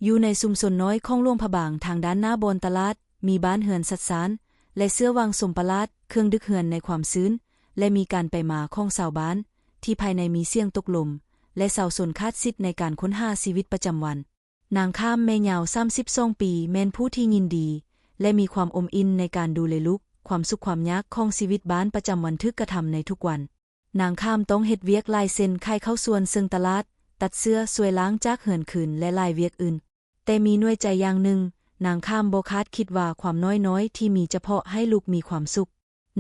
ຢູ່ໃນຊຸມຊົນນ້ອຍຂອງຫຼວງພະບາງ ທາງດ້ານໜ້າບ່ອນຕະຫຼາດ, ມີບ້ານເຮືອນຊັດຊານ ແລະ ເຊື້ອຫວ່າງສົມປະຫຼາດ, ເຄື່ອງດຶກເຮືອນໃນຄວາມຊືນ ແລະ ມີການໄປມາຂອງຊາວບ້ານ ທີ່ພາຍໃນມີສຽງຕົກລົມ ແລະ ຊາວຊົນຂາດສິດໃນການຄົ້ນຫາຊີວິດປະຈຳວັນ. ນາງຂ້າມ ແມ່ຍາວສາມສິບສອງປີ ແມ່ນຜູ້ທີ່ຍິນດີ ແລະ ມີຄວາມອົມອີ່ນໃນການດູແລລູກ. ຄວາມສຸກຄວາມຍາກຂອງຊີວິດບ້ານປະຈຳວັນຖືກກະທຳໃນທຸກວັນ. ນາງຂ້າມຕ້ອງເຮັດວຽກຫຼາຍເຊັ່ນ ຂາຍເຂົ້າສວນເຊິ່ງຕະຫຼາດ, ຕັດເຊື້ອ, ຊ່ວຍລ້າງຈາກເຮືອນຄືນ ແລະ ຫຼາຍວຽກອື່ນ. ແຕ່ມີໜ່ວຍໃຈຢ່າງໜຶ່ງ, ນາງຂ້າມບໍ່ຄາດຄິດວ່າຄວາມນ້ອຍໆທີ່ມີຈະເພາະໃຫ້ລູກມີຄວາມສຸກ.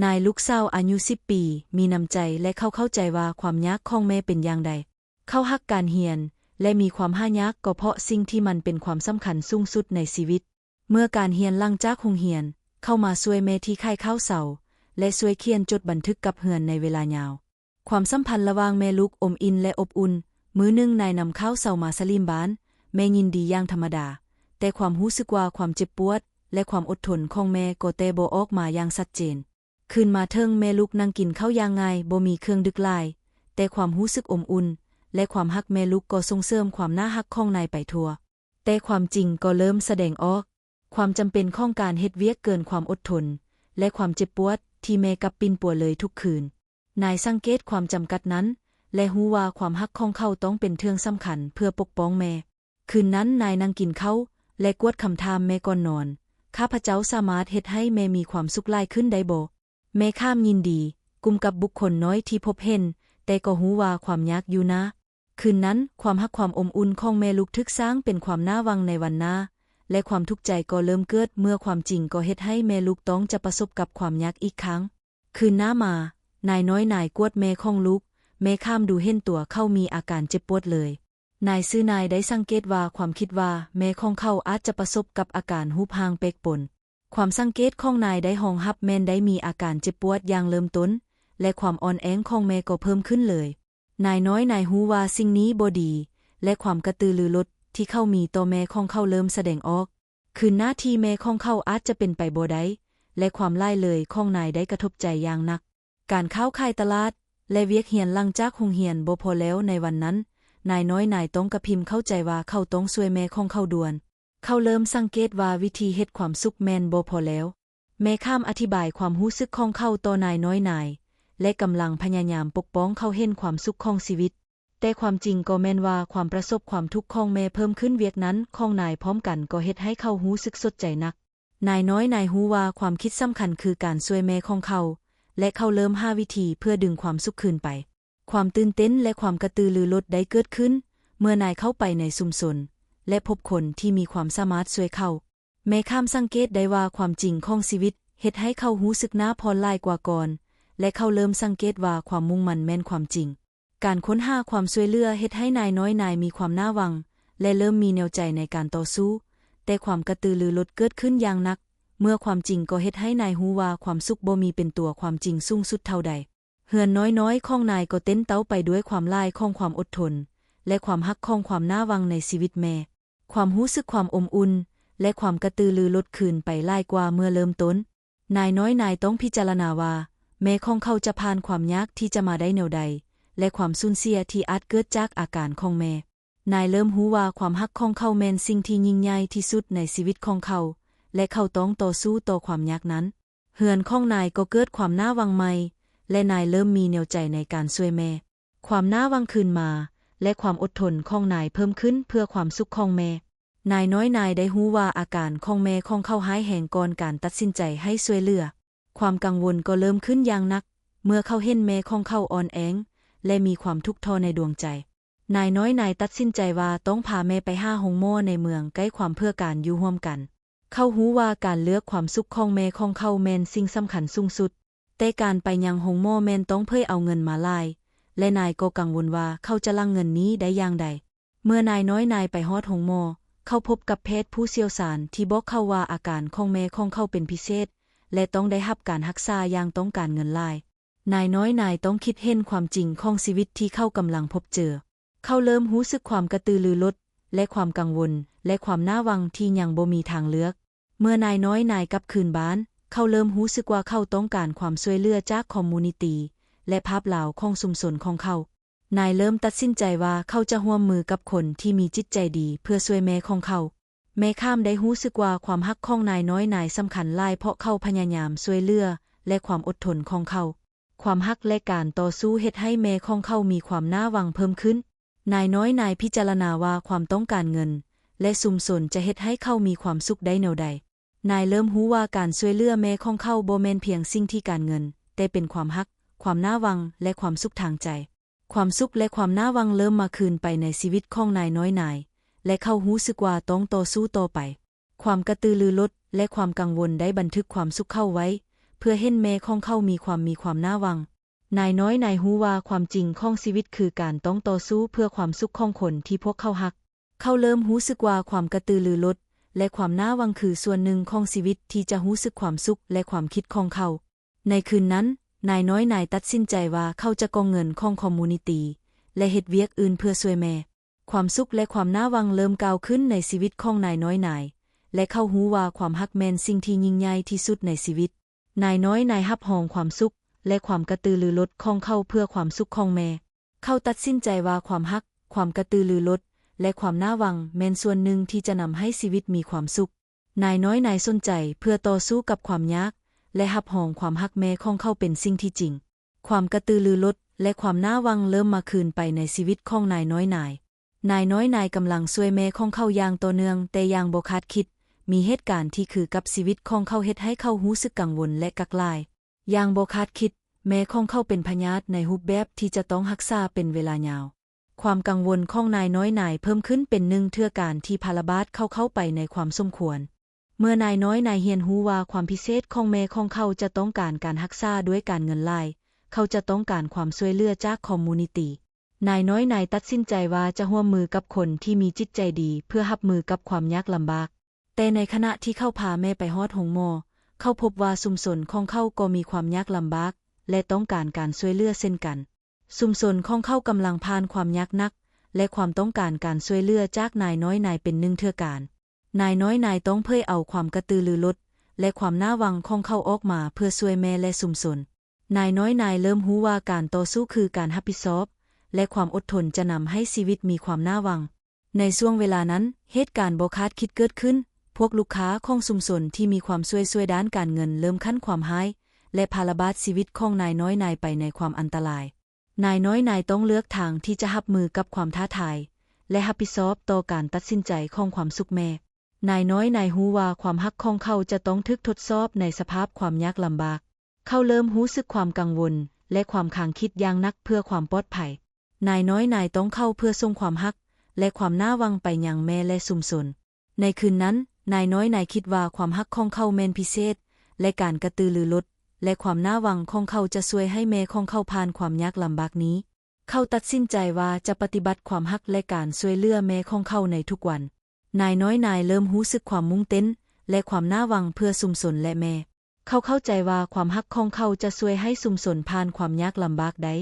ນາຍລູກສາວອາຍຸສິບປີ ມີນ້ຳໃຈ ແລະ ເຂົາເຂົ້າໃຈວ່າຄວາມຍາກຂອງແມ່ເປັນຢ່າງໃດ. ເຂົາຮັກການຮຽນ ແລະ ມີຄວາມຫາຍາກກໍເພາະສິ່ງທີ່ມັນເປັນຄວາມສຳຄັນສູງສຸດໃນຊີວິດ. ເມື່ອການຮຽນຫຼັງຈາກໂຮງຮຽນ, ເຂົາມາຊ່ວຍແມ່ທີ່ຂາຍເຂົ້າເຊົ້າ ແລະ ຊ່ວຍຂຽນຈົດບັນທຶກກັບເຮືອນໃນເວລາຍາວ. ຄວາມສຳພັນລະຫວ່າງແມ່ລູກອົມອີ່ນ ແລະ ອົບອຸ່ນ. ມື້ໜຶ່ງນາຍນຳເຂົ້າເຊົ້າມາສະລິມບ້ານ, ແມ່ຍິນດີຢ່າງທຳມະດາ, ແຕ່ຄວາມຮູ້ສຶກວ່າຄວາມເຈັບປວດ ແລະ ຄວາມອົດທົນຂອງແມ່ກໍແຕ່ບໍ່ອອກມາຢ່າງຊັດເຈນ. ຄືນມາເຖິງ, ແມ່ລູກນັ່ງກິນເຂົ້າຢ່າງງ່າຍ, ບໍ່ມີເຄື່ອງດຶກຫຼາຍ, ແຕ່ຄວາມຮູ້ສຶກອົບອຸ່ນ ແລະ ຄວາມຮັກແມ່ລູກກໍສົ່ງເສີມຄວາມໜ້າຮັກຂອງນາຍໄປທົ່ວ. ແຕ່ຄວາມຈິງກໍເລີ່ມສະແດງອອກ, ຄວາມຈຳເປັນຂອງການເຮັດວຽກເກີນຄວາມອົດທົນ ແລະ ຄວາມເຈັບປວດທີ່ແມ່ກັບປິ່ນປົວເລີຍທຸກຄືນ. ນາຍສັງເກດຄວາມຈຳກັດນັ້ນ ແລະ ຮູ້ວ່າຄວາມຮັກຂອງເຂົາຕ້ອງເປັນເທື່ອງສຳຄັນເພື່ອປົກປ້ອງແມ່. ຄືນນັ້ນນາຍນັ່ງກິນເຂົ້າ ແລະ ກວດຄຳຖາມແມ່ກ່ອນນອນ, ຂ້າພະເຈົ້າສາມາດເຮັດໃຫ້ແມ່ມີຄວາມສຸກຫຼາຍຂຶ້ນໄດ້ບໍ່? ແມ່ຂ້າມຍິນດີ, ກຸ້ມກັບບຸກຄົນນ້ອຍທີ່ພົບເຫັນ, ແຕ່ກໍຮູ້ວ່າຄວາມຍາກຢູ່ໜ້າ. ຄືນນັ້ນ, ຄວາມຮັກຄວາມອົບອຸ່ນຂອງແມ່ລູກຖືກສ້າງເປັນຄວາມໜ້າຫວັງໃນວັນໜ້າ, ແລະ ຄວາມທຸກໃຈກໍເລີ່ມເກີດເມື່ອຄວາມຈິງກໍເຮັດໃຫ້ແມ່ລູກຕ້ອງຈະປະສົບກັບຄວາມຍາກອີກຄັ້ງ. ຄືນໜ້າມາ, ນາຍນ້ອຍນາຍກວດແມ່ຂອງລູກ, ແມ່ຂ້າມດູເຫັນຕົວເຂົາມີອາການເຈັບປວດເລີຍ. ນາຍຊື່ນາຍໄດ້ສັງເກດວ່າຄວາມຄິດວ່າແມ່ຂອງເຂົາອາດຈະປະສົບກັບອາການຮູບຮ່າງແປກປົນ. ຄວາມສັງເກດຂອງນາຍໄດ້ຮອງຮັບແມ່ນໄດ້ມີອາການເຈັບປວດຢ່າງເລີ່ມຕົ້ນ ແລະ ຄວາມອ່ອນແອງຂອງແມ່ກໍເພີ່ມຂຶ້ນເລີຍ. ນາຍນ້ອຍນາຍຮູ້ວ່າສິ່ງນີ້ບໍ່ດີ ແລະ ຄວາມກະຕືລືລົດທີ່ເຂົາມີຕໍ່ແມ່ຂອງເຂົາເລີ່ມສະແດງອອກ. ຄືນໜ້າທີ່ແມ່ຂອງເຂົາອາດຈະເປັນໄປບໍ່ໄດ້ ແລະ ຄວາມຫຼາຍເລີຍຂອງນາຍໄດ້ກະທົບໃຈຢ່າງໜັກ. ການຄ້າວຂາຍຕະຫຼາດ ແລະ ວຽກຮຽນຫຼັງຈາກໂຮງຮຽນບໍ່ພໍແລ້ວໃນວັນນັ້ນ, ນາຍນ້ອຍນາຍຕ້ອງກະພິມເຂົ້າໃຈວ່າເຂົາຕ້ອງຊ່ວຍແມ່ຂອງເຂົາດ່ວນ. ເຂົາເລີ່ມສັງເກດວ່າວິທີເຮັດຄວາມສຸກແມ່ນບໍ່ພໍແລ້ວ. ແມ່ຂ້າມອະທິບາຍຄວາມຮູ້ສຶກຂອງເຂົາຕໍ່ນາຍນ້ອຍນາຍ ແລະ ກຳລັງພະຍາຍາມປົກປ້ອງເຂົາເຫັນຄວາມສຸກຂອງຊີວິດ. ແຕ່ຄວາມຈິງກໍແມ່ນວ່າຄວາມປະສົບຄວາມທຸກຂອງແມ່ເພີ່ມຂຶ້ນ, ວຽກງານຂອງນາຍພ້ອມກັນກໍເຮັດໃຫ້ເຂົາຮູ້ສຶກສົດໃຈໜັກ. ນາຍນ້ອຍນາຍຮູ້ວ່າຄວາມຄິດສຳຄັນຄືການຊ່ວຍແມ່ຂອງເຂົາ ແລະ ເຂົາເລີ່ມຫາວິທີເພື່ອດຶງຄວາມສຸກຄືນໄປ. ຄວາມຕື່ນເຕັ້ນ ແລະ ຄວາມກະຕືລືລົດໄດ້ເກີດຂຶ້ນເມື່ອນາຍເຂົ້າໄປໃນຊຸມຊົນ ແລະ ພົບຄົນທີ່ມີຄວາມສາມາດຊ່ວຍເຂົາ. ແມ່ຂ້າມສັງເກດໄດ້ວ່າຄວາມຈິງຂອງຊີວິດເຮັດໃຫ້ເຂົາຮູ້ສຶກໜ້າຜ່ອນຫຼາຍກວ່າກ່ອນ ແລະ ເຂົາເລີ່ມສັງເກດວ່າຄວາມມຸ່ງໝັ້ນແມ່ນຄວາມຈິງ. ການຄົ້ນຫາຄວາມຊ່ວຍເຫຼືອເຮັດໃຫ້ນາຍນ້ອຍນາຍມີຄວາມໜ້າຫວັງ ແລະ ເລີ່ມມີແນວໃຈໃນການຕໍ່ສູ້. ແຕ່ຄວາມກະຕືລືລົດເກີດຂຶ້ນຢ່າງໜັກ ເມື່ອຄວາມຈິງກໍເຮັດໃຫ້ນາຍຮູ້ວ່າຄວາມສຸກບໍ່ມີເປັນຕົວຄວາມຈິງສູງສຸດເທົ່າໃດ. ເຮືອນນ້ອຍໆຂອງນາຍກໍເຕັ້ນເຕົ້າໄປດ້ວຍຄວາມຫຼາຍຂອງຄວາມອົດທົນ ແລະ ຄວາມຮັກຂອງຄວາມໜ້າຫວັງໃນຊີວິດແມ່. ຄວາມຮູ້ສຶກຄວາມອົບອຸ່ນ ແລະ ຄວາມກະຕືລືລົດຄືນໄປຫຼາຍກວ່າເມື່ອເລີ່ມຕົ້ນ. ນາຍນ້ອຍນາຍຕ້ອງພິຈາລະນາວ່າ ແມ່ຂອງເຂົາຈະຜ່ານຄວາມຍາກທີ່ຈະມາໄດ້ແນວໃດ ແລະ ຄວາມສູນເສຍທີ່ອາດເກີດຈາກອາການຂອງແມ່. ນາຍເລີ່ມຮູ້ວ່າຄວາມຮັກຂອງເຂົາແມ່ນສິ່ງທີ່ຍິ່ງໃຫຍ່ທີ່ສຸດໃນຊີວິດຂອງເຂົາ ແລະ ເຂົາຕ້ອງຕໍ່ສູ້ຕໍ່ຄວາມຍາກນັ້ນ. ເຮືອນຂອງນາຍກໍເກີດຄວາມໜ້າຫວັງໃໝ່ ແລະ ນາຍເລີ່ມມີແນວໃຈໃນການຊ່ວຍແມ່. ຄວາມໜ້າຫວັງຄືນມາ ແລະ ຄວາມອົດທົນຂອງນາຍເພີ່ມຂຶ້ນເພື່ອຄວາມສຸກຂອງແມ່. ນາຍນ້ອຍນາຍໄດ້ຮູ້ວ່າອາການຂອງແມ່ຂອງເຂົາຮ້າຍແຮງກ່ອນການຕັດສິນໃຈໃຫ້ຊ່ວຍເຫຼືອ. ຄວາມກັງວົນກໍເລີ່ມຂຶ້ນຢ່າງໜັກ ເມື່ອເຂົາເຫັນແມ່ຂອງເຂົາອ່ອນແອງ ແລະ ມີຄວາມທຸກທໍໃນດວງໃຈ. ນາຍນ້ອຍນາຍຕັດສິນໃຈວ່າຕ້ອງພາແມ່ໄປຫາໂຮງໝໍໃນເມືອງໃກ້ຄວາມເພື່ອການຢູ່ຮ່ວມກັນ. ເຂົາຮູ້ວ່າການເລືອກຄວາມສຸກຂອງແມ່ຂອງເຂົາແມ່ນສິ່ງສຳຄັນສູງສຸດ. ແຕ່ການໄປຍັງໂຮງໝໍແມ່ນຕ້ອງເຜີຍເອົາເງິນມາຫຼາຍ ແລະ ນາຍກໍກັງວົນວ່າເຂົາຈະຫຼັ່ງເງິນນີ້ໄດ້ຢ່າງໃດ. ເມື່ອນາຍນ້ອຍນາຍໄປຮອດໂຮງໝໍ, ເຂົາພົບກັບແພດຜູ້ຊ່ຽວຊານທີ່ບອກເຂົາວ່າອາການຂອງແມ່ຂອງເຂົາເປັນພິເສດ ແລະ ຕ້ອງໄດ້ຮັບການຮັກສາຢ່າງຕ້ອງການເງິນຫຼາຍ. ນາຍນ້ອຍນາຍຕ້ອງຄິດເຫັນຄວາມຈິງຂອງຊີວິດທີ່ເຂົາກຳລັງພົບເຈີ. ເຂົາເລີ່ມຮູ້ສຶກຄວາມກະຕືລືລົດ ແລະ ຄວາມກັງວົນ ແລະ ຄວາມໜ້າຫວັງທີ່ຍັງບໍ່ມີທາງເລືອກ. ເມື່ອນາຍນ້ອຍນາຍກັບຄືນບ້ານ, ເຂົາເລີ່ມຮູ້ສຶກວ່າເຂົາຕ້ອງການຄວາມຊ່ວຍເຫຼືອຈາກຄອມມູນິຕີ ແລະ ພາບລາວຂອງຊຸມຊົນຂອງເຂົາ. ນາຍເລີ່ມຕັດສິນໃຈວ່າເຂົາຈະຮ່ວມມືກັບຄົນທີ່ມີຈິດໃຈດີເພື່ອຊ່ວຍແມ່ຂອງເຂົາ. ແມ່ຂ້າມໄດ້ຮູ້ສຶກວ່າຄວາມຮັກຂອງນາຍນ້ອຍນາຍສຳຄັນຫຼາຍ ເພາະເຂົາພະຍາຍາມຊ່ວຍເຫຼືອ ແລະ ຄວາມອົດທົນຂອງເຂົາ. ຄວາມຮັກ ແລະ ການຕໍ່ສູ້ເຮັດໃຫ້ແມ່ຂອງເຂົາມີຄວາມໜ້າຫວັງເພີ່ມຂຶ້ນ. ນາຍນ້ອຍນາຍພິຈາລະນາວ່າຄວາມຕ້ອງການເງິນ ແລະ ຊຸມຊົນຈະເຮັດໃຫ້ເຂົາມີຄວາມສຸກໄດ້ແນວໃດ. ນາຍເລີ່ມຮູ້ວ່າການຊ່ວຍເຫຼືອແມ່ຂອງເຂົາບໍ່ແມ່ນພຽງສິ່ງທີ່ການເງິນ, ແຕ່ເປັນຄວາມຮັກ, ຄວາມໜ້າຫວັງ ແລະ ຄວາມສຸກທາງໃຈ. ຄວາມສຸກ ແລະ ຄວາມໜ້າຫວັງເລີ່ມມາຄືນໄປໃນຊີວິດຂອງນາຍນ້ອຍນາຍ ແລະ ເຂົາຮູ້ສຶກວ່າຕ້ອງຕໍ່ສູ້ຕໍ່ໄປ. ຄວາມກະຕືລືລົດ ແລະ ຄວາມກັງວົນໄດ້ບັນທຶກຄວາມສຸກເຂົາໄວ້ ເພື່ອເຫັນແມ່ຂອງເຂົາມີຄວາມ, ມີຄວາມໜ້າຫວັງ. ນາຍນ້ອຍນາຍຮູ້ວ່າຄວາມຈິງຂອງຊີວິດຄືການຕ້ອງຕໍ່ສູ້ເພື່ອຄວາມສຸກຂອງຄົນທີ່ພວກເຂົາຮັກ. ເຂົາເລີ່ມຮູ້ສຶກວ່າຄວາມກະຕືລືລົດ ແລະ ຄວາມໜ້າຫວັງຄືສ່ວນໜຶ່ງຂອງຊີວິດທີ່ຈະຮູ້ສຶກຄວາມສຸກ ແລະ ຄວາມຄິດຂອງເຂົາ. ໃນຄືນນັ້ນ, ນາຍນ້ອຍນາຍຕັດສິນໃຈວ່າເຂົາຈະກອງເງິນຂອງຄອມມູນິຕີ ແລະ ເຮັດວຽກອື່ນເພື່ອຊ່ວຍແມ່. ຄວາມສຸກ ແລະ ຄວາມໜ້າຫວັງເລີ່ມກ້າວຂຶ້ນໃນຊີວິດຂອງນາຍນ້ອຍນາຍ ແລະ ເຂົາຮູ້ວ່າຄວາມຮັກແມ່ນສິ່ງທີ່ຍິ່ງໃຫຍ່ທີ່ສຸດໃນຊີວິດ. ນາຍນ້ອຍນາຍຮັບຮອງຄວາມສຸກ ແລະ ຄວາມກະຕືລືລົດຂອງເຂົາເພື່ອຄວາມສຸກຂອງແມ່. ເຂົາຕັດສິນໃຈວ່າຄວາມຮັກ, ຄວາມກະຕືລືລົດ ແລະ ຄວາມໜ້າຫວັງແມ່ນສ່ວນໜຶ່ງທີ່ຈະນຳໃຫ້ຊີວິດມີຄວາມສຸກ. ນາຍນ້ອຍນາຍສົນໃຈເພື່ອຕໍ່ສູ້ກັບຄວາມຍາກ ແລະ ຮັບຮອງຄວາມຮັກແມ່ຂອງເຂົາເປັນສິ່ງທີ່ຈິງ. ຄວາມກະຕືລືລົດ ແລະ ຄວາມໜ້າຫວັງເລີ່ມມາຄືນໄປໃນຊີວິດຂອງນາຍນ້ອຍນາຍ. ນາຍນ້ອຍນາຍກຳລັງຊ່ວຍແມ່ຂອງເຂົາຢ່າງຕໍ່ເນື່ອງ, ແຕ່ຢ່າງບໍ່ຄາດຄິດ, ມີເຫດການທີ່ຄືກັບຊີວິດຂອງເຂົາເຮັດໃຫ້ເຂົາຮູ້ສຶກກັງວົນ ແລະ ກັກຫຼາຍ. ຢ່າງບໍ່ຄາດຄິດ, ແມ່ຂອງເຂົາເປັນພະຍາດໃນຮູບແບບທີ່ຈະຕ້ອງຮັກສາເປັນເວລາຍາວ. ຄວາມກັງວົນຂອງນາຍນ້ອຍນາຍເພີ່ມຂຶ້ນເປັນໜຶ່ງເທື່ອການທີ່ພາລະບາດເຂົາເຂົ້າໄປໃນຄວາມສົມຄວນ. ເມື່ອນາຍນ້ອຍນາຍຮຽນຮູ້ວ່າຄວາມພິເສດຂອງແມ່ຂອງເຂົາຈະຕ້ອງການການຮັກສາດ້ວຍການເງິນຫຼາຍ, ເຂົາຈະຕ້ອງການຄວາມຊ່ວຍເຫຼືອຈາກຄອມມູນິຕີ. ນາຍນ້ອຍນາຍຕັດສິນໃຈວ່າຈະຮ່ວມມືກັບຄົນທີ່ມີຈິດໃຈດີເພື່ອຮັບມືກັບຄວາມຍາກລຳບາກ. ແຕ່ໃນຂະນະທີ່ເຂົາພາແມ່ໄປຮອດໂຮງໝໍ, ເຂົາພົບວ່າຊຸມຊົນຂອງເຂົາກໍມີຄວາມຍາກລຳບາກ ແລະ ຕ້ອງການການຊ່ວຍເຫຼືອເຊັ່ນກັນ. ຊຸມຊົນຂອງເຂົາກຳລັງຜ່ານຄວາມຍາກໜັກ ແລະ ຄວາມຕ້ອງການການຊ່ວຍເຫຼືອຈາກນາຍນ້ອຍນາຍເປັນໜຶ່ງເທື່ອການ. ນາຍນ້ອຍນາຍຕ້ອງເຜີຍເອົາຄວາມກະຕືລືລົດ ແລະ ຄວາມໜ້າຫວັງຂອງເຂົາອອກມາເພື່ອຊ່ວຍແມ່ ແລະ ຊຸມຊົນ. ນາຍນ້ອຍນາຍເລີ່ມຮູ້ວ່າການຕໍ່ສູ້ຄືການຮັບຜິດຊອບ ແລະ ຄວາມອົດທົນຈະນຳໃຫ້ຊີວິດມີຄວາມໜ້າຫວັງ. ໃນຊ່ວງເວລານັ້ນ, ເຫດການບໍ່ຄາດຄິດເກີດຂຶ້ນ. ພວກລູກຄ້າຂອງຊຸມຊົນທີ່ມີຄວາມຊ່ວຍຊ່ວຍດ້ານການເງິນເລີ່ມຂັ້ນຄວາມຮ້າຍ ແລະ ພາລະບາດຊີວິດຂອງນາຍນ້ອຍນາຍໄປໃນຄວາມອັນຕະລາຍ. ນາຍນ້ອຍນາຍຕ້ອງເລືອກທາງທີ່ຈະຮັບມືກັບຄວາມທ້າທາຍ ແລະ ຮັບຜິດຊອບຕໍ່ການຕັດສິນໃຈຂອງຄວາມສຸກແມ່. ນາຍນ້ອຍນາຍຮູ້ວ່າຄວາມຮັກຂອງເຂົາຈະຕ້ອງຖືກທົດສອບໃນສະພາບຄວາມຍາກລຳບາກ. ເຂົາເລີ່ມຮູ້ສຶກຄວາມກັງວົນ ແລະ ຄວາມຄາງຄິດຢ່າງໜັກເພື່ອຄວາມປອດໄພ. ນາຍນ້ອຍນາຍຕ້ອງເຂົ້າເພື່ອສົ່ງຄວາມຮັກ ແລະ ຄວາມໜ້າຫວັງໄປຍັງແມ່ ແລະ ຊຸມຊົນ. ໃນຄືນນັ້ນ, ນາຍນ້ອຍນາຍຄິດວ່າຄວາມຮັກຂອງເຂົາແມ່ນພິເສດ ແລະ ການກະຕືລືລົດ ແລະ ຄວາມໜ້າຫວັງຂອງເຂົາຈະຊ່ວຍໃຫ້ແມ່ຂອງເຂົາຜ່ານຄວາມຍາກລຳບາກນີ້. ເຂົາຕັດສິນໃຈວ່າຈະປະຕິບັດຄວາມຮັກ ແລະ ການຊ່ວຍເຫຼືອແມ່ຂອງເຂົາໃນທຸກວັນ. ນາຍນ້ອຍນາຍເລີ່ມຮູ້ສຶກຄວາມມຸ່ງເຕັ້ນ ແລະ ຄວາມໜ້າຫວັງເພື່ອຊຸມຊົນ ແລະ ແມ່. ເຂົາເຂົ້າໃຈວ່າຄວາມຮັກຂອງເຂົາຈະຊ່ວຍໃຫ້ຊຸມຊົນຜ່ານຄວາມຍາກລຳບາກໄດ້.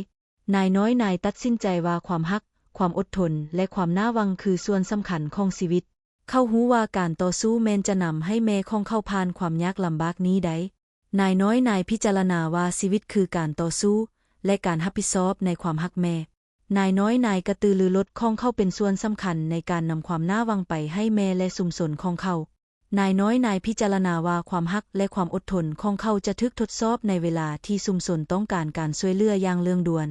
ນາຍນ້ອຍນາຍຕັດສິນໃຈວ່າຄວາມຮັກ, ຄວາມອົດທົນ ແລະ ຄວາມໜ້າຫວັງຄືສ່ວນສຳຄັນຂອງຊີວິດ. ເຂົາຮູ້ວ່າການຕໍ່ສູ້ແມ່ນຈະນຳໃຫ້ແມ່ຂອງເຂົາຜ່ານຄວາມຍາກລຳບາກນີ້ໄດ້. ນາຍນ້ອຍນາຍພິຈາລະນາວ່າຊີວິດຄືການຕໍ່ສູ້ ແລະ ການຮັບຜິດຊອບໃນຄວາມຮັກແມ່. ນາຍນ້ອຍນາຍກະຕືລືລົດຂອງເຂົາເປັນສ່ວນສຳຄັນໃນການນຳຄວາມໜ້າຫວັງໄປໃຫ້ແມ່ ແລະ ຊຸມຊົນຂອງເຂົາ. ນາຍນ້ອຍນາຍພິຈາລະນາວ່າຄວາມຮັກ ແລະ ຄວາມອົດທົນຂອງເຂົາຈະຖືກທົດສອບໃນເວລາທີ່ຊຸມຊົນຕ້ອງການການຊ່ວຍເຫຼືອຢ່າງເລັ່ງດ່ວນ.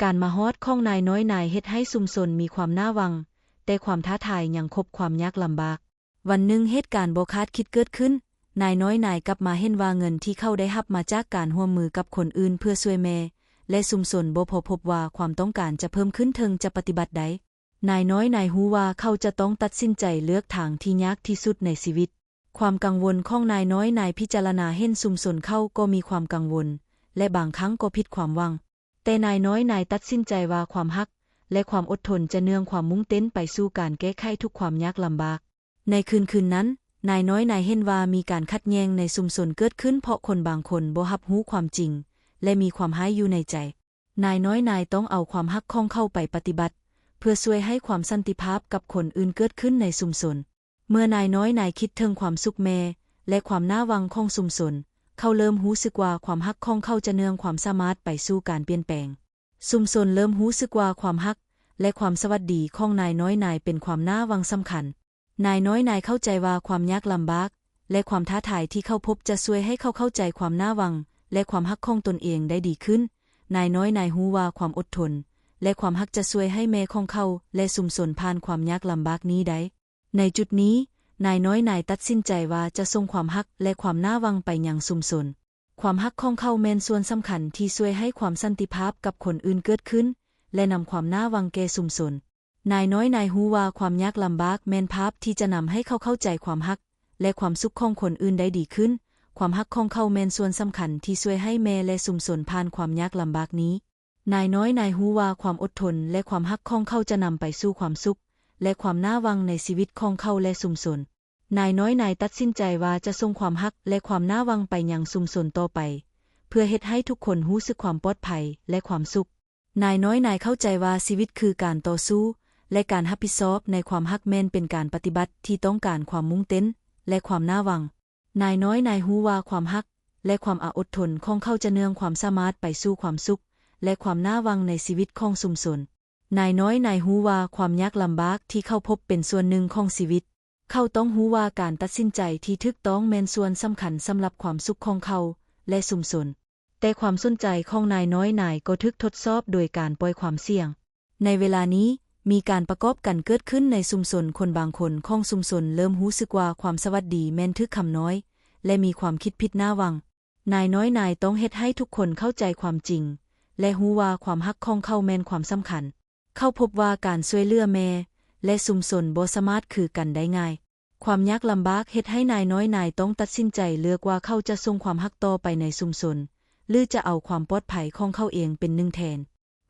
ການມາຮອດຂອງນາຍນ້ອຍນາຍເຮັດໃຫ້ຊຸມຊົນມີຄວາມໜ້າຫວັງ, ແຕ່ຄວາມທ້າທາຍຍັງຄົບຄວາມຍາກລຳບາກ. ວັນໜຶ່ງເຫດການບໍ່ຄາດຄິດເກີດຂຶ້ນ, ນາຍນ້ອຍນາຍກັບມາເຫັນວ່າເງິນທີ່ເຂົາໄດ້ຮັບມາຈາກການຮ່ວມມືກັບຄົນອື່ນເພື່ອຊ່ວຍແມ່ ແລະ ຊຸມຊົນບໍ່ພໍ, ພົບວ່າຄວາມຕ້ອງການຈະເພີ່ມຂຶ້ນເຖິງຈະປະຕິບັດໄດ້. ນາຍນ້ອຍນາຍຮູ້ວ່າເຂົາຈະຕ້ອງຕັດສິນໃຈເລືອກທາງທີ່ຍາກທີ່ສຸດໃນຊີວິດ. ຄວາມກັງວົນຂອງນາຍນ້ອຍນາຍພິຈາລະນາເຫັນຊຸມຊົນເຂົາກໍມີຄວາມກັງວົນ ແລະ ບາງຄັ້ງກໍຜິດຄວາມຫວັງ. ແຕ່ນາຍນ້ອຍນາຍຕັດສິນໃຈວ່າຄວາມຮັກ ແລະ ຄວາມອົດທົນຈະເໜືອງຄວາມມຸ່ງເຕັ້ນໄປສູ່ການແກ້ໄຂທຸກຄວາມຍາກລຳບາກ. ໃນຄືນຄືນນັ້ນ, ນາຍນ້ອຍນາຍເຫັນວ່າມີການຂັດແຍ່ງໃນຊຸມຊົນເກີດຂຶ້ນເພາະຄົນບາງຄົນບໍ່ຮັບຮູ້ຄວາມຈິງ ແລະ ມີຄວາມຮ້າຍຢູ່ໃນໃຈ. ນາຍນ້ອຍນາຍຕ້ອງເອົາຄວາມຮັກຂອງເຂົາໄປປະຕິບັດ ເພື່ອຊ່ວຍໃຫ້ຄວາມສັນຕິພາບກັບຄົນອື່ນເກີດຂຶ້ນໃນຊຸມຊົນ. ເມື່ອນາຍນ້ອຍນາຍຄິດເຖິງຄວາມສຸກແມ່ ແລະ ຄວາມໜ້າຫວັງຂອງຊຸມຊົນ, ເຂົາເລີ່ມຮູ້ສຶກວ່າຄວາມຮັກຂອງເຂົາຈະເໜືອງຄວາມສາມາດໄປສູ່ການປ່ຽນແປງ. ຊຸມຊົນເລີ່ມຮູ້ສຶກວ່າຄວາມຮັກ ແລະ ຄວາມສະຫວັດດີຂອງນາຍນ້ອຍນາຍເປັນຄວາມໜ້າຫວັງສຳຄັນ. ນາຍນ້ອຍນາຍເຂົ້າໃຈວ່າຄວາມຍາກລຳບາກ ແລະ ຄວາມທ້າທາຍທີ່ເຂົາພົບຈະຊ່ວຍໃຫ້ເຂົາເຂົ້າໃຈຄວາມໜ້າຫວັງ ແລະ ຄວາມຮັກຂອງຕົນເອງໄດ້ດີຂຶ້ນ. ນາຍນ້ອຍນາຍຮູ້ວ່າຄວາມອົດທົນ ແລະ ຄວາມຮັກຈະຊ່ວຍໃຫ້ແມ່ຂອງເຂົາ ແລະ ຊຸມຊົນຜ່ານຄວາມຍາກລຳບາກນີ້ໄດ້. ໃນຈຸດນີ້, ນາຍນ້ອຍນາຍຕັດສິນໃຈວ່າຈະສົ່ງຄວາມຮັກ ແລະ ຄວາມໜ້າຫວັງໄປຍັງຊຸມຊົນ. ຄວາມຮັກຂອງເຂົາແມ່ນສ່ວນສຳຄັນທີ່ຊ່ວຍໃຫ້ຄວາມສັນຕິພາບກັບຄົນອື່ນເກີດຂຶ້ນ ແລະ ນຳຄວາມໜ້າຫວັງແກ່ຊຸມຊົນ. ນາຍນ້ອຍນາຍຮູ້ວ່າຄວາມຍາກລຳບາກແມ່ນພາບທີ່ຈະນຳໃຫ້ເຂົາເຂົ້າໃຈຄວາມຮັກ ແລະ ຄວາມສຸກຂອງຄົນອື່ນໄດ້ດີຂຶ້ນ. ຄວາມຮັກຂອງເຂົາແມ່ນສ່ວນສຳຄັນທີ່ຊ່ວຍໃຫ້ແມ່ ແລະ ຊຸມຊົນຜ່ານຄວາມຍາກລຳບາກນີ້. ນາຍນ້ອຍນາຍຮູ້ວ່າຄວາມອົດທົນ ແລະ ຄວາມຮັກຂອງເຂົາຈະນຳໄປສູ່ຄວາມສຸກ ແລະ ຄວາມໜ້າຫວັງໃນຊີວິດຂອງເຂົາ ແລະ ຊຸມຊົນ. ນາຍນ້ອຍນາຍຕັດສິນໃຈວ່າຈະສົ່ງຄວາມຮັກ ແລະ ຄວາມໜ້າຫວັງໄປຍັງຊຸມຊົນຕໍ່ໄປ ເພື່ອເຮັດໃຫ້ທຸກຄົນຮູ້ສຶກຄວາມປອດໄພ ແລະ ຄວາມສຸກ. ນາຍນ້ອຍນາຍເຂົ້າໃຈວ່າຊີວິດຄືການຕໍ່ສູ້ ແລະ ການຮັບຜິດຊອບໃນຄວາມຮັກແມ່ນເປັນການປະຕິບັດທີ່ຕ້ອງການຄວາມມຸ່ງເຕັ້ນ ແລະ ຄວາມໜ້າຫວັງ. ນາຍນ້ອຍນາຍຮູ້ວ່າຄວາມຮັກ ແລະ ຄວາມອາອົດທົນຂອງເຂົາຈະເນື່ອງຄວາມສາມາດໄປສູ່ຄວາມສຸກ ແລະ ຄວາມໜ້າຫວັງໃນຊີວິດຂອງຊຸມຊົນ. ນາຍນ້ອຍນາຍຮູ້ວ່າຄວາມຍາກລຳບາກທີ່ເຂົາພົບເປັນສ່ວນໜຶ່ງຂອງຊີວິດ. ເຂົາຕ້ອງຮູ້ວ່າການຕັດສິນໃຈທີ່ຖືກຕ້ອງແມ່ນສ່ວນສຳຄັນສຳລັບຄວາມສຸກຂອງເຂົາ ແລະ ຊຸມຊົນ. ແຕ່ຄວາມສົນໃຈຂອງນາຍນ້ອຍນາຍກໍຖືກທົດສອບໂດຍການປ່ອຍຄວາມສ່ຽງ. ໃນເວລານີ້, ມີການປະກອບກັນເກີດຂຶ້ນໃນຊຸມຊົນ. ຄົນບາງຄົນຂອງຊຸມຊົນເລີ່ມຮູ້ສຶກວ່າຄວາມສະຫວັດດີແມ່ນຖືກຄຳນ້ອຍ ແລະ ມີຄວາມຄິດຜິດໜ້າຫວັງ. ນາຍນ້ອຍນາຍຕ້ອງເຮັດໃຫ້ທຸກຄົນເຂົ້າໃຈຄວາມຈິງ ແລະ ຮູ້ວ່າຄວາມຮັກຂອງເຂົາແມ່ນຄວາມສຳຄັນ. ເຂົາພົບວ່າການຊ່ວຍເຫຼືອແມ່ ແລະ ຊຸມຊົນບໍ່ສາມາດຄືກັນໄດ້ງ່າຍ. ຄວາມຍາກລຳບາກເຮັດໃຫ້ນາຍນ້ອຍນາຍຕ້ອງຕັດສິນໃຈເລືອກວ່າເຂົາຈະສົ່ງຄວາມຮັກຕໍ່ໄປໃນຊຸມຊົນ ຫຼື ຈະເອົາຄວາມປອດໄພຂອງເຂົາເອງເປັນໜຶ່ງແທນ.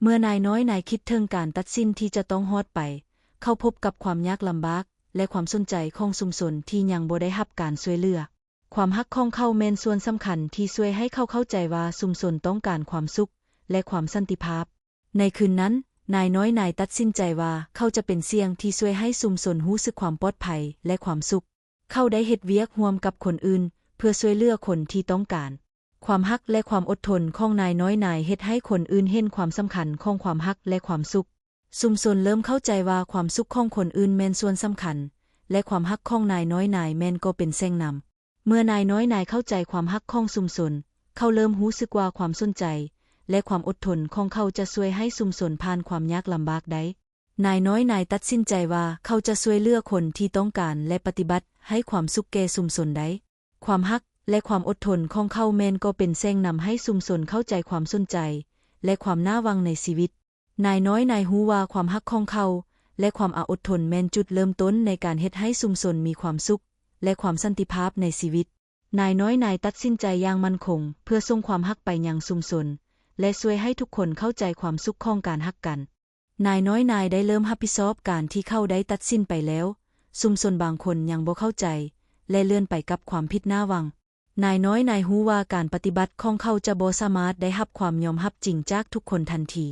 ເມື່ອນາຍນ້ອຍນາຍຄິດເຖິງການຕັດສິນທີ່ຈະຕ້ອງຮອດໄປ, ເຂົາພົບກັບຄວາມຍາກລຳບາກ ແລະ ຄວາມສົນໃຈຂອງຊຸມຊົນທີ່ຍັງບໍ່ໄດ້ຮັບການຊ່ວຍເຫຼືອ. ຄວາມຮັກຂອງເຂົາແມ່ນສ່ວນສຳຄັນທີ່ຊ່ວຍໃຫ້ເຂົາເຂົ້າໃຈວ່າຊຸມຊົນຕ້ອງການຄວາມສຸກ ແລະ ຄວາມສັນຕິພາບ. ໃນຄືນນັ້ນ, ນາຍນ້ອຍນາຍຕັດສິນໃຈວ່າເຂົາຈະເປັນສຽງທີ່ຊ່ວຍໃຫ້ຊຸມຊົນຮູ້ສຶກຄວາມປອດໄພ ແລະ ຄວາມສຸກ. ເຂົາໄດ້ເຮັດວຽກຮ່ວມກັບຄົນອື່ນເພື່ອຊ່ວຍເຫຼືອຄົນທີ່ຕ້ອງການ. ຄວາມຮັກ ແລະ ຄວາມອົດທົນຂອງນາຍນ້ອຍນາຍເຮັດໃຫ້ຄົນອື່ນເຫັນຄວາມສຳຄັນຂອງຄວາມຮັກ ແລະ ຄວາມສຸກ. ຊຸມຊົນເລີ່ມເຂົ້າໃຈວ່າຄວາມສຸກຂອງຄົນອື່ນແມ່ນສ່ວນສຳຄັນ ແລະ ຄວາມຮັກຂອງນາຍນ້ອຍນາຍແມ່ນກໍເປັນແສງນຳ. ເມື່ອນາຍນ້ອຍນາຍເຂົ້າໃຈຄວາມຮັກຂອງຊຸມຊົນ, ເຂົາເລີ່ມຮູ້ສຶກວ່າຄວາມສົນໃຈ ແລະ ຄວາມອົດທົນຂອງເຂົາຈະຊ່ວຍໃຫ້ຊຸມຊົນຜ່ານຄວາມຍາກລຳບາກໄດ້. ນາຍນ້ອຍນາຍຕັດສິນໃຈວ່າເຂົາຈະຊ່ວຍເຫຼືອຄົນທີ່ຕ້ອງການ ແລະ ປະຕິບັດໃຫ້ຄວາມສຸກແກ່ຊຸມຊົນໄດ້. ຄວາມຮັກ ແລະ ຄວາມອົດທົນຂອງເຂົາແມ່ນກໍເປັນແສງນຳໃຫ້ຊຸມຊົນເຂົ້າໃຈຄວາມສົນໃຈ ແລະ ຄວາມໜ້າຫວັງໃນຊີວິດ. ນາຍນ້ອຍນາຍຮູ້ວ່າຄວາມຮັກຂອງເຂົາ ແລະ ຄວາມອາອົດທົນແມ່ນຈຸດເລີ່ມຕົ້ນໃນການເຮັດໃຫ້ຊຸມຊົນມີຄວາມສຸກ ແລະ ຄວາມສັນຕິພາບໃນຊີວິດ. ນາຍນ້ອຍນາຍຕັດສິນໃຈຢ່າງໝັ້ນຄົງເພື່ອສົ່ງຄວາມຮັກໄປຍັງຊຸມຊົນ ແລະ ຊ່ວຍໃຫ້ທຸກຄົນເຂົ້າໃຈຄວາມສຸກຂອງການຮັກກັນ. ນາຍນ້ອຍນາຍໄດ້ເລີ່ມຮັບຜິດຊອບການທີ່ເຂົາໄດ້ຕັດສິນໄປແລ້ວ. ຊຸມຊົນບາງຄົນຍັງບໍ່ເຂົ້າໃຈ ແລະ ເລື່ອນໄປກັບຄວາມຜິດໜ້າຫວັງ. ນາຍນ້ອຍນາຍຮູ້ວ່າການປະຕິບັດຂອງເຂົາຈະບໍ່ສາມາດໄດ້ຮັບຄວາມຍອມຮັບຈິງຈາກທຸກຄົນທັນທີ,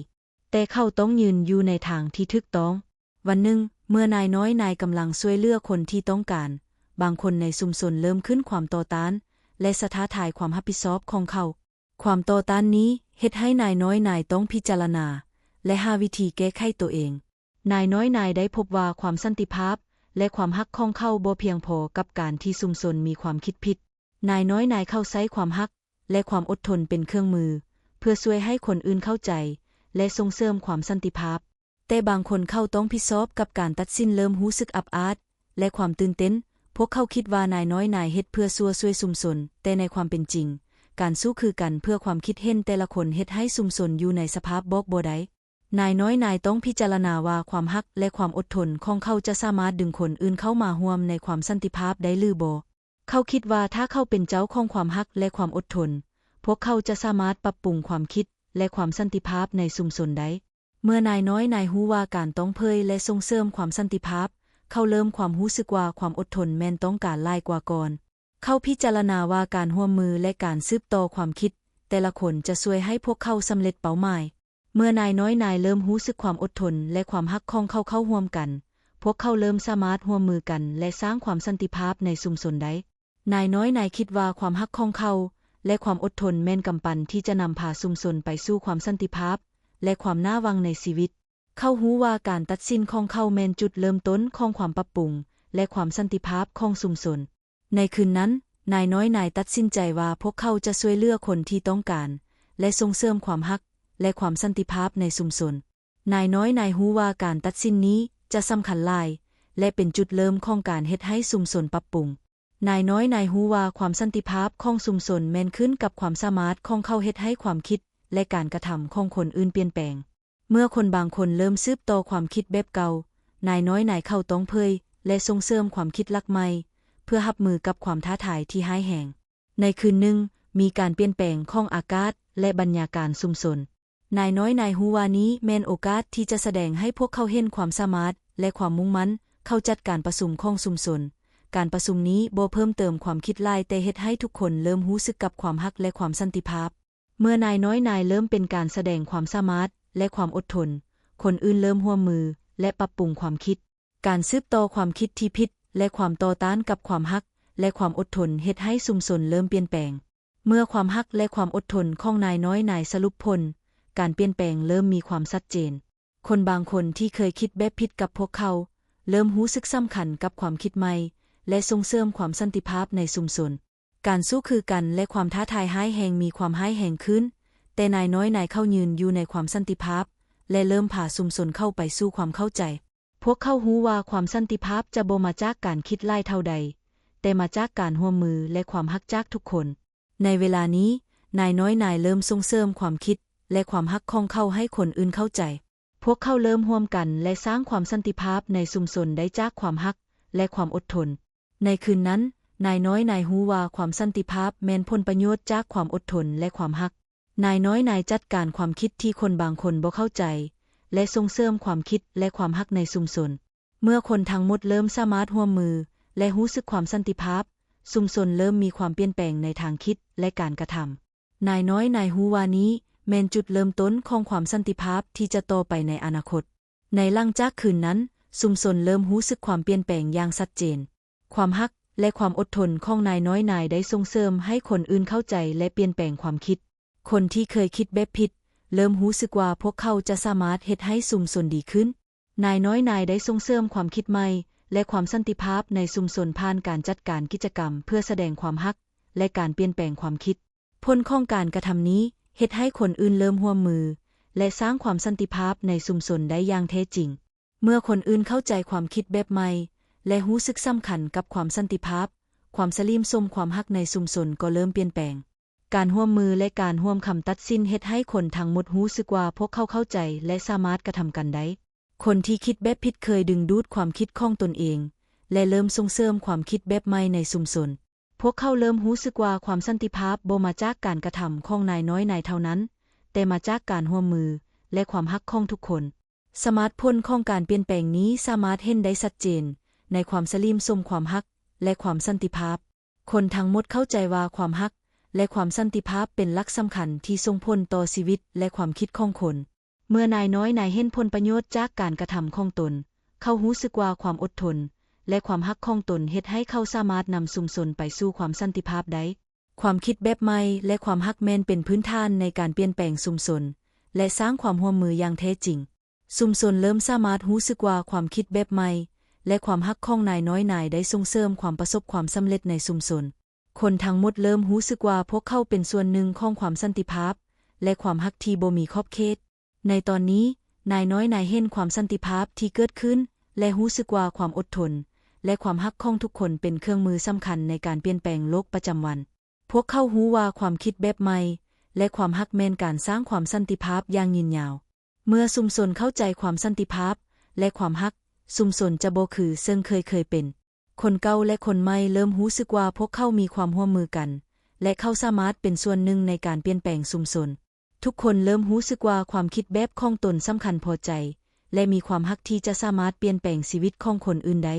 ແຕ່ເຂົາຕ້ອງຢືນຢູ່ໃນທາງທີ່ຖືກຕ້ອງ. ວັນໜຶ່ງ, ເມື່ອນາຍນ້ອຍນາຍກຳລັງຊ່ວຍເຫຼືອຄົນທີ່ຕ້ອງການ, ບາງຄົນໃນຊຸມຊົນເລີ່ມຂຶ້ນຄວາມຕໍ່ຕ້ານ ແລະ ສະທ້າທາຍຄວາມຮັບຜິດຊອບຂອງເຂົາ. ຄວາມຕໍ່ຕ້ານນີ້ເຮັດໃຫ້ນາຍນ້ອຍນາຍຕ້ອງພິຈາລະນາ ແລະ ຫາວິທີແກ້ໄຂໂຕເອງ. ນາຍນ້ອຍນາຍໄດ້ພົບວ່າຄວາມສັນຕິພາບ ແລະ ຄວາມຮັກຂອງເຂົາບໍ່ພຽງພໍກັບການທີ່ຊຸມຊົນມີຄວາມຄິດຜິດ. ນາຍນ້ອຍນາຍເຂົາໃຊ້ຄວາມຮັກ ແລະ ຄວາມອົດທົນເປັນເຄື່ອງມື ເພື່ອຊ່ວຍໃຫ້ຄົນອື່ນເຂົ້າໃຈ ແລະ ສົ່ງເສີມຄວາມສັນຕິພາບ. ແຕ່ບາງຄົນເຂົາຕ້ອງຜິດຊອບກັບການຕັດສິນເລີ່ມຮູ້ສຶກອາບອາດ ແລະ ຄວາມຕື່ນເຕັ້ນ. ພວກເຂົາຄິດວ່ານາຍນ້ອຍນາຍເຮັດເພື່ອຊົ່ວຊ່ວຍຊຸມຊົນ, ແຕ່ໃນຄວາມເປັນຈິງ, ການສູ້ຄືກັນເພື່ອຄວາມຄິດເຫັນແຕ່ລະຄົນເຮັດໃຫ້ຊຸມຊົນຢູ່ໃນສະພາບບອກບໍ່ໄດ້. ນາຍນ້ອຍນາຍຕ້ອງພິຈາລະນາວ່າຄວາມຮັກ ແລະ ຄວາມອົດທົນຂອງເຂົາຈະສາມາດດຶງຄົນອື່ນເຂົ້າມາຮ່ວມໃນຄວາມສັນຕິພາບໄດ້ຫຼືບໍ່. ເຂົາຄິດວ່າຖ້າເຂົາເປັນເຈົ້າຂອງຄວາມຮັກ ແລະ ຄວາມອົດທົນ, ພວກເຂົາຈະສາມາດປັບປຸງຄວາມຄິດ ແລະ ຄວາມສັນຕິພາບໃນຊຸມຊົນໄດ້. ເມື່ອນາຍນ້ອຍນາຍຮູ້ວ່າການຕ້ອງເຜີຍ ແລະ ສົ່ງເສີມຄວາມສັນຕິພາບ, ເຂົາເລີ່ມຄວາມຮູ້ສຶກວ່າຄວາມອົດທົນແມ່ນຕ້ອງການຫຼາຍກວ່າກ່ອນ. ເຂົາພິຈາລະນາວ່າການຮ່ວມມື ແລະ ການສືບຕໍ່ຄວາມຄິດແຕ່ລະຄົນຈະຊ່ວຍໃຫ້ພວກເຂົາສຳເລັດເປົ້າໝາຍ. ເມື່ອນາຍນ້ອຍນາຍເລີ່ມຮູ້ສຶກຄວາມອົດທົນ ແລະ ຄວາມຮັກຂອງເຂົາເຂົ້າຮ່ວມກັນ, ພວກເຂົາເລີ່ມສາມາດຮ່ວມມືກັນ ແລະ ສ້າງຄວາມສັນຕິພາບໃນຊຸມຊົນໄດ້. ນາຍນ້ອຍນາຍຄິດວ່າຄວາມຮັກຂອງເຂົາ ແລະ ຄວາມອົດທົນແມ່ນກຳປັ່ນທີ່ຈະນຳພາຊຸມຊົນໄປສູ່ຄວາມສັນຕິພາບ ແລະ ຄວາມໜ້າຫວັງໃນຊີວິດ. ເຂົາຮູ້ວ່າການຕັດສິນຂອງເຂົາແມ່ນຈຸດເລີ່ມຕົ້ນຂອງຄວາມປັບປຸງ ແລະ ຄວາມສັນຕິພາບຂອງຊຸມຊົນ. ໃນຄືນນັ້ນ, ນາຍນ້ອຍນາຍຕັດສິນໃຈວ່າພວກເຂົາຈະຊ່ວຍເຫຼືອຄົນທີ່ຕ້ອງການ ແລະ ສົ່ງເສີມຄວາມຮັກ ແລະ ຄວາມສັນຕິພາບໃນຊຸມຊົນ. ນາຍນ້ອຍນາຍຮູ້ວ່າການຕັດສິນນີ້ຈະສຳຄັນຫຼາຍ ແລະ ເປັນຈຸດເລີ່ມຂອງການເຮັດໃຫ້ຊຸມຊົນປັບປຸງ. ນາຍນ້ອຍນາຍຮູ້ວ່າຄວາມສັນຕິພາບຂອງຊຸມຊົນແມ່ນຂຶ້ນກັບຄວາມສາມາດຂອງເຂົາເຮັດໃຫ້ຄວາມຄິດ ແລະ ການກະທຳຂອງຄົນອື່ນປ່ຽນແປງ. ເມື່ອຄົນບາງຄົນເລີ່ມສືບຕໍ່ຄວາມຄິດແບບເກົ່າ, ນາຍນ້ອຍນາຍເຂົາຕ້ອງເຜີຍ ແລະ ສົ່ງເສີມຄວາມຄິດຫຼັກໃໝ່ ເພື່ອຮັບມືກັບຄວາມທ້າທາຍທີ່ຮ້າຍແຮງ. ໃນຄືນໜຶ່ງ, ມີການປ່ຽນແປງຂອງອາກາດ ແລະ ບັນຍາການຊຸມຊົນ. ນາຍນ້ອຍນາຍຮູ້ວ່ານີ້ແມ່ນໂອກາດທີ່ຈະສະແດງໃຫ້ພວກເຂົາເຫັນຄວາມສາມາດ ແລະ ຄວາມມຸ່ງໝັ້ນ. ເຂົາຈັດການປະຊຸມຂອງຊຸມຊົນ. ການປະຊຸມນີ້ບໍ່ເພີ່ມເຕີມຄວາມຄິດຫຼາຍ, ແຕ່ເຮັດໃຫ້ທຸກຄົນເລີ່ມຮູ້ສຶກກັບຄວາມຮັກ ແລະ ຄວາມສັນຕິພາບ. ເມື່ອນາຍນ້ອຍນາຍເລີ່ມເປັນການສະແດງຄວາມສາມາດ ແລະ ຄວາມອົດທົນ, ຄົນອື່ນເລີ່ມຮ່ວມມື ແລະ ປັບປຸງຄວາມຄິດ. ການສືບຕໍ່ຄວາມຄິດທີ່ຜິດ ແລະ ຄວາມຕໍ່ຕ້ານກັບຄວາມຮັກ ແລະ ຄວາມອົດທົນເຮັດໃຫ້ຊຸມຊົນເລີ່ມປ່ຽນແປງ. ເມື່ອຄວາມຮັກ ແລະ ຄວາມອົດທົນຂອງນາຍນ້ອຍນາຍສະຫຼຸບຜົນ, ການປ່ຽນແປງເລີ່ມມີຄວາມຊັດເຈນ. ຄົນບາງຄົນທີ່ເຄີຍຄິດແບບຜິດກັບພວກເຂົາ ເລີ່ມຮູ້ສຶກສຳຄັນກັບຄວາມຄິດໃໝ່ ແລະ ສົ່ງເສີມຄວາມສັນຕິພາບໃນຊຸມຊົນ. ການສູ້ຄືກັນ ແລະ ຄວາມທ້າທາຍຮ້າຍແຮງມີຄວາມຮ້າຍແຮງຂຶ້ນ, ແຕ່ນາຍນ້ອຍນາຍເຂົາຢືນຢູ່ໃນຄວາມສັນຕິພາບ ແລະ ເລີ່ມພາຊຸມຊົນເຂົ້າໄປສູ່ຄວາມເຂົ້າໃຈ. ພວກເຂົາຮູ້ວ່າຄວາມສັນຕິພາບຈະບໍ່ມາຈາກການຄິດຫຼາຍເທົ່າໃດ, ແຕ່ມາຈາກການຮ່ວມມື ແລະ ຄວາມຮັກຈາກທຸກຄົນ. ໃນເວລານີ້, ນາຍນ້ອຍນາຍເລີ່ມສົ່ງເສີມຄວາມຄິດ ແລະ ຄວາມຮັກຂອງເຂົາໃຫ້ຄົນອື່ນເຂົ້າໃຈ. ພວກເຂົາເລີ່ມຮ່ວມກັນ ແລະ ສ້າງຄວາມສັນຕິພາບໃນຊຸມຊົນໄດ້ຈາກຄວາມຮັກ ແລະ ຄວາມອົດທົນ. ໃນຄືນນັ້ນ, ນາຍນ້ອຍນາຍຮູ້ວ່າຄວາມສັນຕິພາບແມ່ນຜົນປະໂຫຍດຈາກຄວາມອົດທົນ ແລະ ຄວາມຮັກ. ນາຍນ້ອຍນາຍຈັດການຄວາມຄິດທີ່ຄົນບາງຄົນບໍ່ເຂົ້າໃຈ ແລະ ສົ່ງເສີມຄວາມຄິດ ແລະ ຄວາມຮັກໃນຊຸມຊົນ. ເມື່ອຄົນທັງໝົດເລີ່ມສາມາດຮ່ວມມື ແລະ ຮູ້ສຶກຄວາມສັນຕິພາບ, ຊຸມຊົນເລີ່ມມີຄວາມປ່ຽນແປງໃນທາງຄິດ ແລະ ການກະທຳ. ນາຍນ້ອຍນາຍຮູ້ວ່ານີ້ແມ່ນຈຸດເລີ່ມຕົ້ນຂອງຄວາມສັນຕິພາບທີ່ຈະຕໍ່ໄປໃນອະນາຄົດ. ໃນຫຼັງຈາກຄືນນັ້ນ, ຊຸມຊົນເລີ່ມຮູ້ສຶກຄວາມປ່ຽນແປງຢ່າງຊັດເຈນ. ຄວາມຮັກ ແລະ ຄວາມອົດທົນຂອງນາຍນ້ອຍນາຍໄດ້ສົ່ງເສີມໃຫ້ຄົນອື່ນເຂົ້າໃຈ ແລະ ປ່ຽນແປງຄວາມຄິດ. ຄົນທີ່ເຄີຍຄິດແບບຜິດ ເລີ່ມຮູ້ສຶກວ່າພວກເຂົາຈະສາມາດເຮັດໃຫ້ຊຸມຊົນດີຂຶ້ນ. ນາຍນ້ອຍນາຍໄດ້ສົ່ງເສີມຄວາມຄິດໃໝ່ ແລະ ຄວາມສັນຕິພາບໃນຊຸມຊົນຜ່ານການຈັດການກິດຈະກຳເພື່ອສະແດງຄວາມຮັກ ແລະ ການປ່ຽນແປງຄວາມຄິດ. ຜົນຂອງການກະທຳນີ້ເຮັດໃຫ້ຄົນອື່ນເລີ່ມຮ່ວມມື ແລະ ສ້າງຄວາມສັນຕິພາບໃນຊຸມຊົນໄດ້ຢ່າງແທ້ຈິງ. ເມື່ອຄົນອື່ນເຂົ້າໃຈຄວາມຄິດແບບໃໝ່ ແລະ ຮູ້ສຶກສຳຄັນກັບຄວາມສັນຕິພາບ, ຄວາມສະລິມສົມຄວາມຮັກໃນຊຸມຊົນກໍເລີ່ມປ່ຽນແປງ. ການຮ່ວມມື ແລະ ການຮ່ວມຄຳຕັດສິນເຮັດໃຫ້ຄົນທັງໝົດຮູ້ສຶກວ່າພວກເຂົາເຂົ້າໃຈ ແລະ ສາມາດກະທຳກັນໄດ້. ຄົນທີ່ຄິດແບບຜິດເຄີຍດຶງດູດຄວາມຄິດຂອງຕົນເອງ ແລະ ເລີ່ມສົ່ງເສີມຄວາມຄິດແບບໃໝ່ໃນຊຸມຊົນ. ພວກເຂົາເລີ່ມຮູ້ສຶກວ່າຄວາມສັນຕິພາບບໍ່ມາຈາກການກະທຳຂອງນາຍນ້ອຍນາຍເທົ່ານັ້ນ, ແຕ່ມາຈາກການຮ່ວມມື ແລະ ຄວາມຮັກຂອງທຸກຄົນ. ສະມາດຜົນຂອງການປ່ຽນແປງນີ້ສາມາດເຫັນໄດ້ຊັດເຈນໃນຄວາມສະລິມສົມຄວາມຮັກ ແລະ ຄວາມສັນຕິພາບ. ຄົນທັງໝົດເຂົ້າໃຈວ່າຄວາມຮັກ ແລະ ຄວາມສັນຕິພາບເປັນຫຼັກສຳຄັນທີ່ສົ່ງຜົນຕໍ່ຊີວິດ ແລະ ຄວາມຄິດຂອງຄົນ. ເມື່ອນາຍນ້ອຍນາຍເຫັນຜົນປະໂຫຍດຈາກການກະທຳຂອງຕົນ, ເຂົາຮູ້ສຶກວ່າຄວາມອົດທົນ ແລະ ຄວາມຮັກຂອງຕົນເຮັດໃຫ້ເຂົາສາມາດນຳຊຸມຊົນໄປສູ່ຄວາມສັນຕິພາບໄດ້. ຄວາມຄິດແບບໃໝ່ ແລະ ຄວາມຮັກແມ່ນເປັນພື້ນຖານໃນການປ່ຽນແປງຊຸມຊົນ ແລະ ສ້າງຄວາມຮ່ວມມືຢ່າງແທ້ຈິງ. ຊຸມຊົນເລີ່ມສາມາດຮູ້ສຶກວ່າຄວາມຄິດແບບໃໝ່ ແລະ ຄວາມຮັກຂອງນາຍນ້ອຍນາຍໄດ້ສົ່ງເສີມຄວາມປະສົບຄວາມສຳເລັດໃນຊຸມຊົນ. ຄົນທັງໝົດເລີ່ມຮູ້ສຶກວ່າພວກເຂົາເປັນສ່ວນໜຶ່ງຂອງຄວາມສັນຕິພາບ ແລະ ຄວາມຮັກທີ່ບໍ່ມີຂອບເຂດ. ໃນຕອນນີ້, ນາຍນ້ອຍນາຍເຫັນຄວາມສັນຕິພາບທີ່ເກີດຂຶ້ນ ແລະ ຮູ້ສຶກວ່າຄວາມອົດທົນ ແລະ ຄວາມຮັກຂອງທຸກຄົນເປັນເຄື່ອງມືສຳຄັນໃນການປ່ຽນແປງໂລກປະຈຳວັນ. ພວກເຂົາຮູ້ວ່າຄວາມຄິດແບບໃໝ່ ແລະ ຄວາມຮັກແມ່ນການສ້າງຄວາມສັນຕິພາບຢ່າງຍືນຍາວ. ເມື່ອຊຸມຊົນເຂົ້າໃຈຄວາມສັນຕິພາບ ແລະ ຄວາມຮັກ, ຊຸມຊົນຈະບໍ່ຄືເຊິ່ງເຄີຍເຄີຍເປັນ. ຄົນເກົ່າ ແລະ ຄົນໃໝ່ເລີ່ມຮູ້ສຶກວ່າພວກເຂົາມີຄວາມຮ່ວມມືກັນ ແລະ ເຂົາສາມາດເປັນສ່ວນໜຶ່ງໃນການປ່ຽນແປງຊຸມຊົນ. ທຸກຄົນເລີ່ມຮູ້ສຶກວ່າຄວາມຄິດແບບຂອງຕົນສຳຄັນພໍໃຈ ແລະ ມີຄວາມຮັກທີ່ຈະສາມາດປ່ຽນແປງຊີວິດຂອງຄົນອື່ນໄດ້.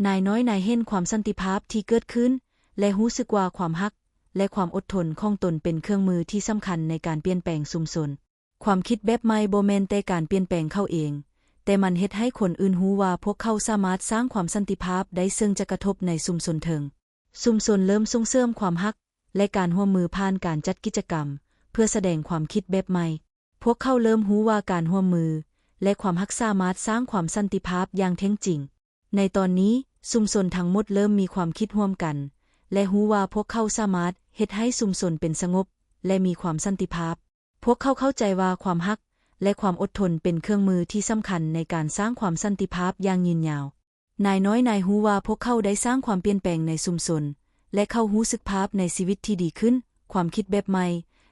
ນາຍນ້ອຍນາຍເຫັນຄວາມສັນຕິພາບທີ່ເກີດຂຶ້ນ ແລະ ຮູ້ສຶກວ່າຄວາມຮັກ ແລະ ຄວາມອົດທົນຂອງຕົນເປັນເຄື່ອງມືທີ່ສຳຄັນໃນການປ່ຽນແປງຊຸມຊົນ. ຄວາມຄິດແບບໃໝ່ບໍ່ແມ່ນແຕ່ການປ່ຽນແປງເຂົາເອງ, ແຕ່ມັນເຮັດໃຫ້ຄົນອື່ນຮູ້ວ່າພວກເຂົາສາມາດສ້າງຄວາມສັນຕິພາບໄດ້ເຊິ່ງຈະກະທົບໃນຊຸມຊົນເທິງ. ຊຸມຊົນເລີ່ມສົ່ງເສີມຄວາມຮັກ ແລະ ການຮ່ວມມືຜ່ານການຈັດກິດຈະກຳເພື່ອສະແດງຄວາມຄິດແບບໃໝ່. ພວກເຂົາເລີ່ມຮູ້ວ່າການຮ່ວມມື ແລະ ຄວາມຮັກສາມາດສ້າງຄວາມສັນຕິພາບຢ່າງແທ້ຈິງ. ໃນຕອນນີ້, ຊຸມຊົນທັງໝົດເລີ່ມມີຄວາມຄິດຮ່ວມກັນ ແລະ ຮູ້ວ່າພວກເຂົາສາມາດເຮັດໃຫ້ຊຸມຊົນເປັນສະຫງົບ ແລະ ມີຄວາມສັນຕິພາບ. ພວກເຂົາເຂົ້າໃຈວ່າຄວາມຮັກ ແລະ ຄວາມອົດທົນເປັນເຄື່ອງມືທີ່ສຳຄັນໃນການສ້າງຄວາມສັນຕິພາບຢ່າງຍືນຍາວ. ນາຍນ້ອຍນາຍຮູ້ວ່າພວກເຂົາໄດ້ສ້າງຄວາມປ່ຽນແປງໃນຊຸມຊົນ ແລະ ເຂົາຮູ້ສຶກພາບໃນຊີວິດທີ່ດີຂຶ້ນ. ຄວາມຄິດແບບໃໝ່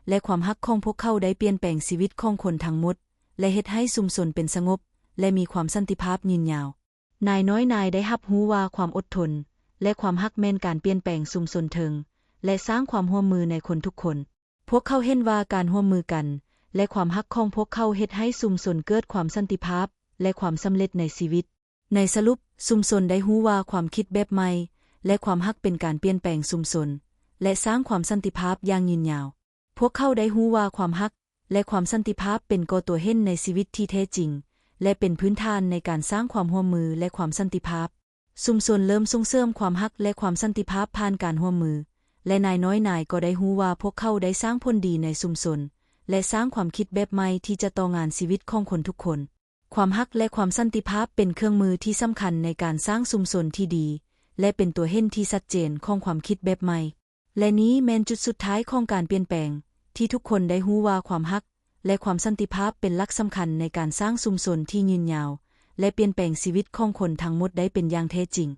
ແລະ ຄວາມຮັກຂອງພວກເຂົາໄດ້ປ່ຽນແປງຊີວິດຂອງຄົນທັງໝົດ ແລະ ເຮັດໃຫ້ຊຸມຊົນເປັນສະຫງົບ ແລະ ມີຄວາມສັນຕິພາບຍືນຍາວ. ນາຍນ້ອຍນາຍໄດ້ຮັບຮູ້ວ່າຄວາມອົດທົນ ແລະ ຄວາມຮັກແມ່ນການປ່ຽນແປງຊຸມຊົນເທິງ ແລະ ສ້າງຄວາມຮ່ວມມືໃນຄົນທຸກຄົນ. ພວກເຂົາເຫັນວ່າການຮ່ວມມືກັນ ແລະ ຄວາມຮັກຂອງພວກເຂົາເຮັດໃຫ້ຊຸມຊົນເກີດຄວາມສັນຕິພາບ ແລະ ຄວາມສຳເລັດໃນຊີວິດ. ໃນສະຫຼຸບ, ຊຸມຊົນໄດ້ຮູ້ວ່າຄວາມຄິດແບບໃໝ່ ແລະ ຄວາມຮັກເປັນການປ່ຽນແປງຊຸມຊົນ ແລະ ສ້າງຄວາມສັນຕິພາບຢ່າງຍືນຍາວ. ພວກເຂົາໄດ້ຮູ້ວ່າຄວາມຮັກ ແລະ ຄວາມສັນຕິພາບເປັນກໍຕົວເຫັນໃນຊີວິດທີ່ແທ້ຈິງ ແລະ ເປັນພື້ນຖານໃນການສ້າງຄວາມຮ່ວມມື ແລະ ຄວາມສັນຕິພາບ. ຊຸມຊົນເລີ່ມສົ່ງເສີມຄວາມຮັກ ແລະ ຄວາມສັນຕິພາບຜ່ານການຮ່ວມມື ແລະ ນາຍນ້ອຍນາຍກໍໄດ້ຮູ້ວ່າພວກເຂົາໄດ້ສ້າງຜົນດີໃນຊຸມຊົນ ແລະ ສ້າງຄວາມຄິດແບບໃໝ່ທີ່ຈະຕໍ່ງານຊີວິດຂອງຄົນທຸກຄົນ. ຄວາມຮັກ ແລະ ຄວາມສັນຕິພາບເປັນເຄື່ອງມືທີ່ສຳຄັນໃນການສ້າງຊຸມຊົນທີ່ດີ ແລະ ເປັນຕົວເຫັນທີ່ຊັດເຈນຂອງຄວາມຄິດແບບໃໝ່. ແລະ ນີ້ແມ່ນຈຸດສຸດທ້າຍຂອງການປ່ຽນແປງ, ທີ່ທຸກຄົນໄດ້ຮູ້ວ່າຄວາມຮັກ ແລະ ຄວາມສັນຕິພາບເປັນຫຼັກສຳຄັນໃນການສ້າງຊຸມຊົນທີ່ຍືນຍາວ ແລະ ປ່ຽນແປງຊີວິດຂອງຄົນທັງໝົດໄດ້ເປັນຢ່າງແທ້ຈິງ.